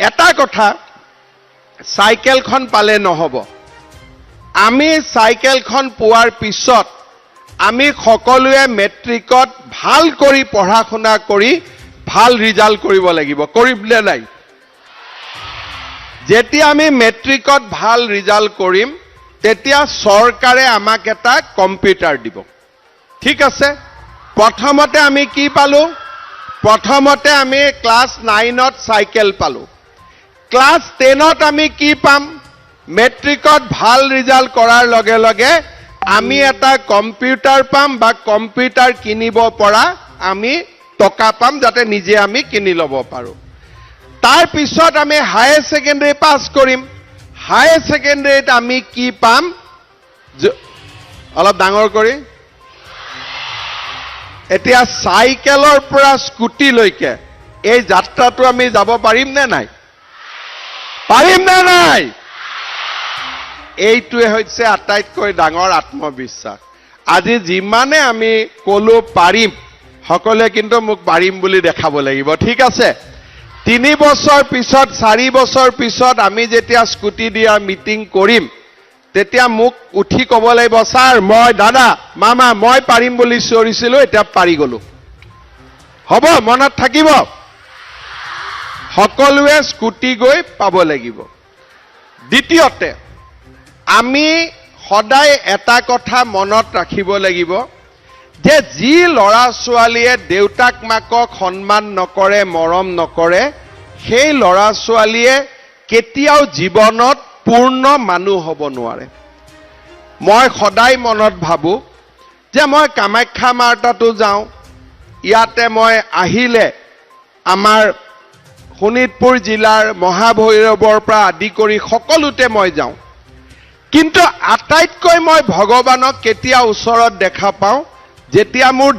এটা কথা, চাইকেলখন পালে নহ'ব। আমি চাইকেলখন পোৱাৰ পিছত আমি সকলোৱে মেট্ৰিকত ভাল কৰি পঢ়া শুনা কৰি ভাল ৰিজাল্ট কৰিব লাগিব। কৰিম নে নাই? যেতিয়া আমি মেট্ৰিকত ভাল ৰিজাল্ট কৰিম, তেতিয়া চৰকাৰে আমাক এটা কম্পিউটাৰ দিব। ঠিক আছে। প্ৰথমতে আমি কি পালো? প্ৰথমতে আমি ক্লাছ 9ত চাইকেল পালো। ক্লাছ 10ত আমি কি পাম? মেট্ৰিকত ভাল ৰিজাল্ট কৰাৰ লগে লগে আমি এটা কম্পিউটাৰ পাম বা কম্পিউটাৰ কিনিব পৰা আমি টকা পাম, যাতে নিজে আমি কিনি ল'ব পাৰোঁ। তাৰপিছত আমি হায়াৰ ছেকেণ্ডেৰী পাছ কৰিম। হায়াৰ ছেকেণ্ডেৰীত আমি কি পাম? অলপ ডাঙৰ কৰি। এতিয়া চাইকেলৰ পৰা স্কুটিলৈকে এই যাত্ৰাটো আমি যাব পাৰিম নে নাই? পাৰিম নে নাই? এইটোৱে হৈছে আটাইতকৈ ডাঙৰ আত্মবিশ্বাস। আজি যিমানে আমি কলো পাৰিম, সকলোৱে কিন্তু মোক পাৰিম বুলি দেখাব লাগিব। ঠিক আছে। 3 বছৰ পিছত, 4 বছৰ পিছত আমি যেতিয়া স্কুটি দিয়া মিটিং কৰিম, তেতিয়া মোক উঠি ক'ব লাগিব, "ছাৰ, মই, দাদা, মামা, মই পাৰিম বুলি চিঞৰিছিলো, এতিয়া পাৰি গলো।" হ'ব, মনত থাকিব। সকলোৱে স্কুটি গৈ পাব লাগিব। দ্বিতীয়তে, আমি সদায় এটা কথা মনত ৰাখিব লাগিব যে যি ল'ৰা ছোৱালীয়ে দেউতাক মাকক সন্মান নকৰে, মৰম নকৰে, সেই ল'ৰা ছোৱালীয়ে কেতিয়াও জীৱনত পূৰ্ণ মানুহ হ'ব নোৱাৰে। মই সদায় মনত ভাবোঁ যে মই কামাখ্যা মাৰ তাতো যাওঁ, ইয়াতে মই আহিলে আমাৰ শোণিতপুৰ জিলাৰ মহাভৈৰৱৰ পৰা আদি কৰি সকলোতে মই যাওঁ। কিন্তু আটাইতকৈ মই ভগৱানক কেতিয়া ওচৰত দেখা পাওঁ? যেতিয়া মোৰ